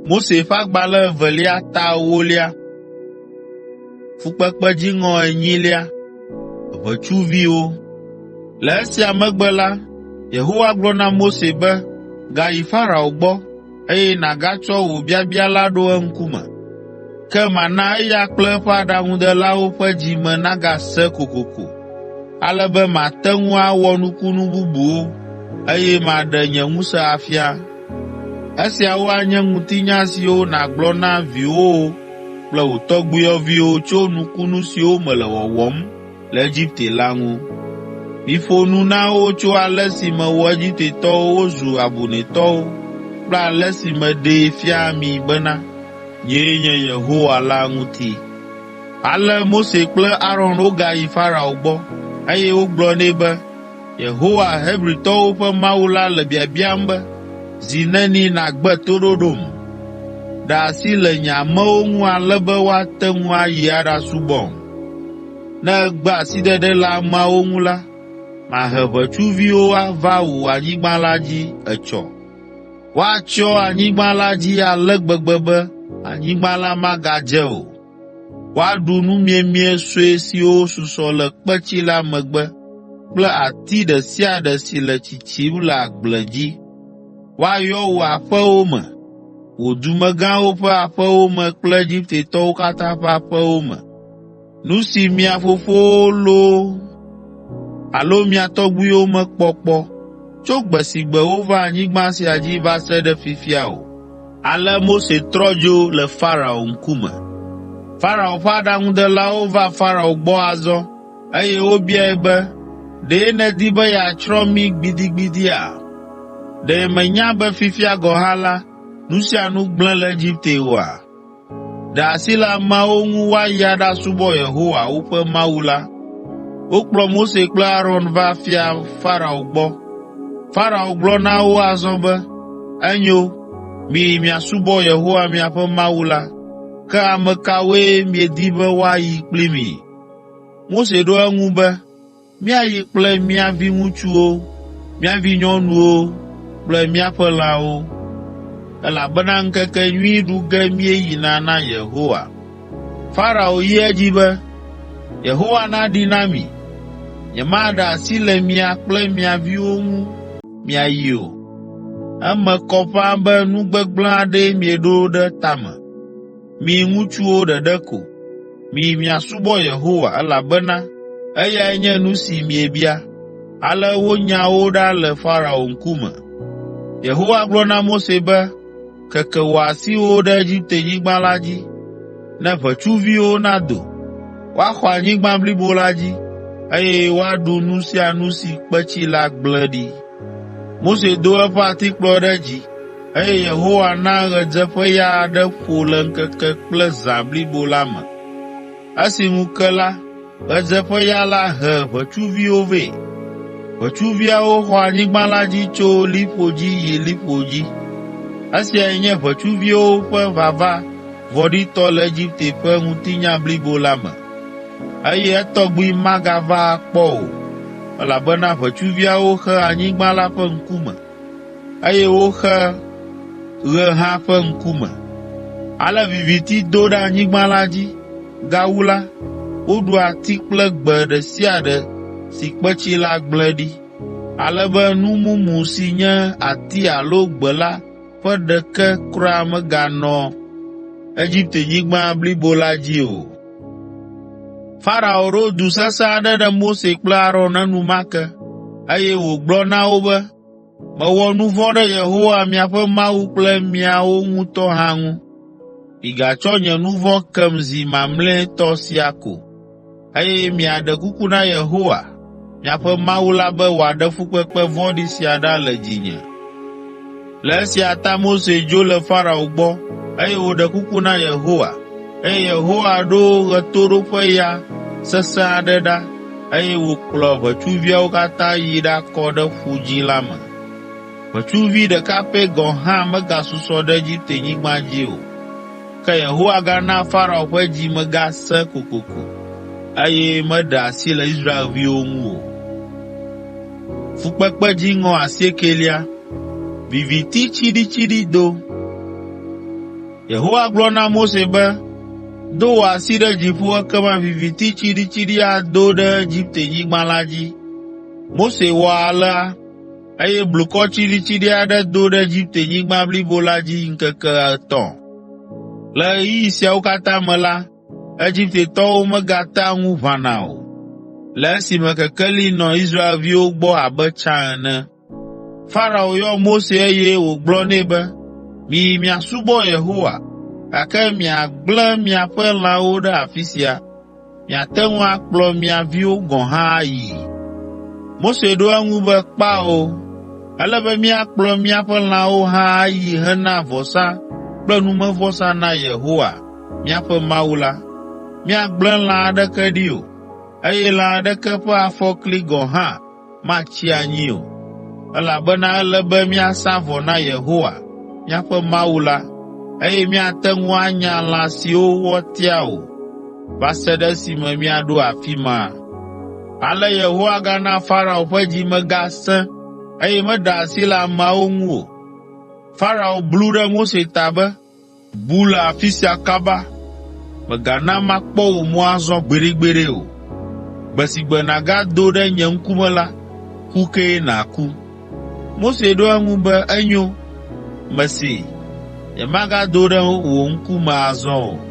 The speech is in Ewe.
Mose ƒe Agbalẽ evelia ta ewolia. Le esia megbe la, Yehowa gblɔ na Mose be, “Gayi Farao gbɔ, eye nàgatsɔ wò biabia la ɖo eŋkume. Ke mana eya kple eƒe aɖaŋudelawo ƒe dzi me nagasẽ kokoko, ale be mate ŋu awɔ nukunu bubuwo, eye maɖe nye ŋusẽ afia. Esiawo anye ŋutinya siwo nàgblɔ na viwòwo kple wò tɔgbuiyɔviwo tso nukunu siwo mele wɔwɔm le Egipte la ŋu.” Miƒo nu na wo tso ale si mewɔ Egiptetɔwo wozu abunɛtɔwo kple ale si meɖee fia mi bena, nyee nye Yehowa la ŋuti. Ale Mose kple Aron wogayi Farao gbɔ, eye wogblɔ nɛ be, “Yehowa, Hebritɔwo ƒe Mawu la le biabiam be, ‘Zi neni nàgbe toɖoɖom? Ɖe asi le nye amewo ŋu ale be woate ŋu ayi aɖasubɔm. Ne ègbe asiɖeɖe le ameawo ŋu la, mahe ʋetsuviwo ava wò anyigba la dzi etsɔ. Woatsyɔ anyigba la dzi ale gbegbe be anyigba la magadze o. Woaɖu numiemie sue siwo susɔ le kpetsi la megbe kple ati ɖe sia ɖe si le tsitsim le agble dzi. Woayɔ wò aƒewo me, wò dumegãwo ƒe aƒewo me kple Egiptetɔwo katã ƒe aƒewo me. Nu si mia fofowo loo alo mia tɔgbuiwo mekpɔ kpɔ tso gbe si gbe wova anyigba sia dzi va se ɖe fifia o.” Ale Mose trɔ dzo le Farao ŋkume. Farao ƒe aɖaŋudelawo va Farao gbɔ azɔ, eye wobiae be, “Ɖe nèdi be yeatsrɔ̃ mí gbidigbidia? Ɖe mènya be fifia gɔ̃ hã la, nu sia nu gblẽ le Egipte oa? Ɖe asi le ameawo ŋu woayi aɖasubɔ Yehowa, woƒe Mawu la.” Wokplɔ Mose kple Aron va fia Farao gbɔ. Farao gblɔ na wo azɔ be, “Enyo, miyi miasubɔ Yehowa miaƒe Mawu la. Ke ame kawoe miedi be woayi kpli mi?” Mose ɖo eŋu be, “Míayi kple mía viŋutsuwo, mía vinyɔnuwo kple míaƒe lãwo, elabena ŋkekenyui ɖu ge míeyina na Yehowa.” Farao yi edzi be, “Yehowa naɖi na mi! Nyemaɖe asi le mia kple mia viwo ŋu miayi o. Eme kɔ ƒãa be nu gbegblẽ aɖee mieɖo ɖe ta me. Mi ŋutsuwo ɖeɖe ko, miyi miasubɔ Yehowa, elabena eyae nye nu si miebia.” Ale wonya wo ɖa le Farao ŋkume. Yehowa gblɔ na Mose be, “Keke wò asiwo ɖe Egiptenyigba la dzi, ne ʋetsuviwo nado, woaxɔ anyigba blibo la dzi, eye woaɖu nu sia nu si kpetsi la gblẽ ɖi.” Mose do eƒe atikplɔ ɖe dzi, eye Yehowa na ɣedzeƒeya aɖe ƒo le ŋkeke kple zã blibo la me. Esi ŋu ke la, ɣedzeƒeya la he ʋetsuviwo vɛ. Ʋetsuviawo xɔ anyigba la dzi tso liƒo dzi yi liƒo dzi. Esiae nye ʋetsuviwo ƒe vava vɔ̃ɖitɔ le Egipte ƒe ŋutinya blibo la me, eye etɔgbi magava akpɔ o, elabena ʋetsuviawo xe anyigba la ƒe ŋkume, eye woxe ɣe hã ƒe ŋkume. Ale viviti do ɖe anyigba la dzi. Gawu la, woɖu ati kple gbe ɖe sia ɖe si kpetsi la gblẽ ɖi, ale be nu mumu si nye ati alo gbe la ƒe ɖeke kura meganɔ Egiptenyigba blibo la dzi o. Farao ɖo du sesẽ aɖe ɖe Mose kple Aron enumake, eye wògblɔ na wo be, “Mewɔ nu vɔ̃ ɖe Yehowa miaƒe Mawu kple miawo ŋutɔ hã ŋu. Migatsɔ nye nu vɔ̃ kem zi mamlɛtɔ sia ko, eye miaɖe kuku na Yehowa, miaƒe Mawu la be wòaɖe fukpekpe vɔ̃ɖi sia ɖa le dzinye.” Le esia ta Mose dzo le Farao gbɔ, eye wòɖe kuku na Yehowa, eye Yehowa ɖo ɣetoɖoƒeya sesẽ aɖe ɖa, eye wòkplɔ ʋetsuviawo katã yi ɖakɔ ɖe Ƒu Dzĩ la me. Ʋetsuvi ɖeka pɛ gɔ̃ hã megasusɔ ɖe Egiptenyigba dzi o. Ke Yehowa gana Farao ƒe dzi me gasẽ kokoko, eye meɖe asi le Israelviwo ŋu o. Yehowa gblɔ na Mose be, “Do wò asi ɖe dziƒo ekema viviti tsiɖitsiɖi ado ɖe Egiptenyigba la dzi.” Mose wɔ alea, eye blukɔ tsiɖitsiɖi aɖe do ɖe Egiptenyigba blibo la dzi ŋkeke etɔ̃. Le ɣeyiɣi siawo katã me la, Egiptetɔwo megatea ŋu ʋãna o, le esime kekeli nɔ Israelviwo gbɔ abe tsã ene. Farao yɔ Mose eye wògblɔ nɛ be, “Miyi miasubɔ Yehowa, gake miagblẽ miaƒe lãwo ɖe afi sia. Miate ŋu akplɔ mia viwo gɔ̃ hã ayii.” Mose ɖo eŋu be, “Kpao, ele be míakplɔ míaƒe lãwo hã ayi hena vɔsa kple numevɔsa na Yehowa, míaƒe Mawu la. Míagblẽ lã aɖeke ɖi o, eye lã aɖeke ƒe afɔkli gɔ̃ hã matsi anyi o, elabena ele be míasa vɔ na Yehowa, míaƒe Mawu la, eye míate ŋu anya lã siwo woatia o va se ɖe esime míaɖo afi ma.” Ale Yehowa gana Farao ƒe dzi me gasẽ, eye meɖe asi le ameawo ŋu o. Farao blu ɖe Mose ta be, “Bu le afi sia kaba! Mègana makpɔ wò mo azɔ gbeɖegbeɖe o! Gbe si gbe nàgado ɖe nye ŋkume la, ku kee nàku.” Mose ɖo eŋu be, “Enyo, mesee. Nyemagado ɖe wò ŋkume azɔ o.”